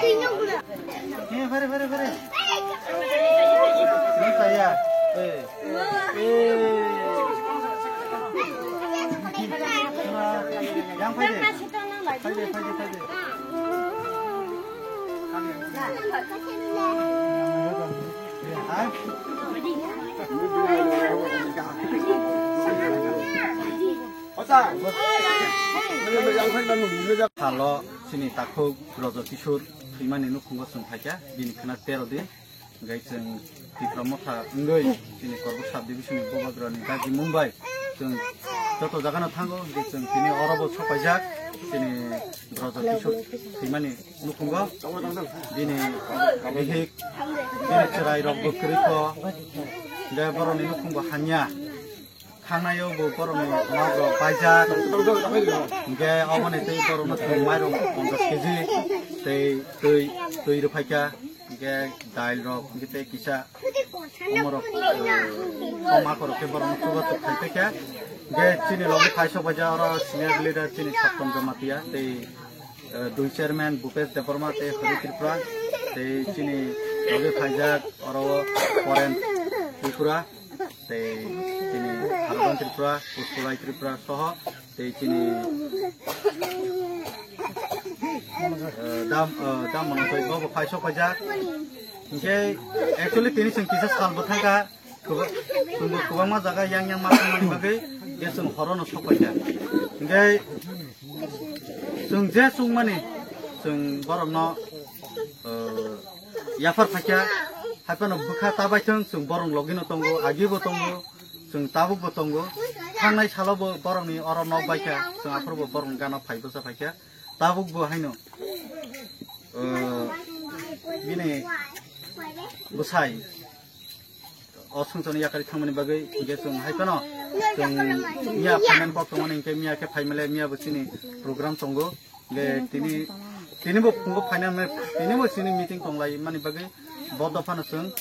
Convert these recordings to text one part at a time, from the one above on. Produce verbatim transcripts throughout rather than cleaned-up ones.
Eh, fare, fare, fare. Nung saya. Eh. Eh. Yang fare. Fare, fare, fare. Hai. Salo chini takhuk Brojo Kishore thwimani nukhungo chwng phaikha, bini khwna tero din. Hingke chwng Tipra Motha wngwi chini Korbuk sub division ni Bubagrani dagi Mumbai chwng joto jaga no thango, hingke chwng tini oro bo sopaijak chini Brojo Kishore thwimani nukhungo bini bihik, bini chwrai rok bo kwrwi kho, hingke borokni nukhung bo hamya. Thangnaio bo borokni nok rok paijak. Hingke oboni tei borokno chwng mairung ponchash kg tei twi, twi rwphaikha. Hingke dail rok, hingke tei kisa omorok, eh, toma korok khe borokno chubachu khai paikha. Hingke chini logi phai sokpaijak oro senior leader chini Saptam Jamatia tei, eh, dui chairman Bhupesh Debbarma tei Hari Tripura tei chini logi phaijak oro Poren Tripura. Tei chini Harban Tripura, Puspulai Tripura soho tei chini, eh, dam, eh, dam mono tei bobo phai sokpaijak. Hingke actually tini chwng kisa sal bwthangkha, kwba-, chwngbo kwbangma jaga yang yang ma thangmani bagwi je chwng horono sokpaijak. Hingke chwng je chwngmani chwng borokno, eh, yaphar phaikha, haiphano bwkha ta baithwng, chwng borok logino tongo, agibo tongo, chwng tabukbo tongo. Thangnai salobo borokni oro nok baikha, chwng aphuru bo borokni gana phai bwsa phaikha. Tabukbo haino, eh, bini bwsai o songchakni yakari thangmani bagwi hingke chwng hai phano chwng miya phaimani kok tongmani hingke miya khe phaimale miya bo chini program tongo. Hingke tini, tini bo phungo phainani, tini bo chini meeting tonglai mani bagwi bo dophano chwng,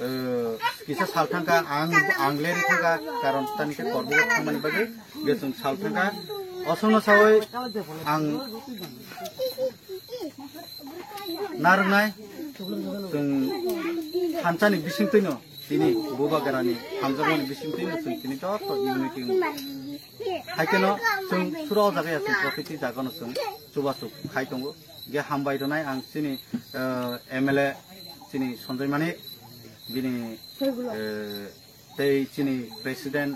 eh, kisa sal thangkha, ang, ang leri thangkha, karon tani khe Korbuk thangmani bagwi hingke chwng sal thangkha. Osongno sawi ang narwknai, chwng thansani bisingtwino tini Bubagrani hamjakmani bisingtwino chwng tini joto unity wng. Haikeno chwng suro o jaga ya chwng protiti jagano chwng chubachu khai tongo. Ge hambai rwnai ang chini, eh, M L A chini Sanjay Manik, bini, eh, tei chini president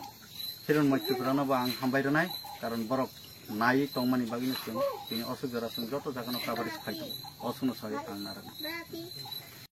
Hiron Moi Tripura no bo ang hambai rwnai, karon borok nai tongmani bagwino chwng tini osuk jora chwng joto jagano coverage khai tongo. Osukno sawi ang narwknai.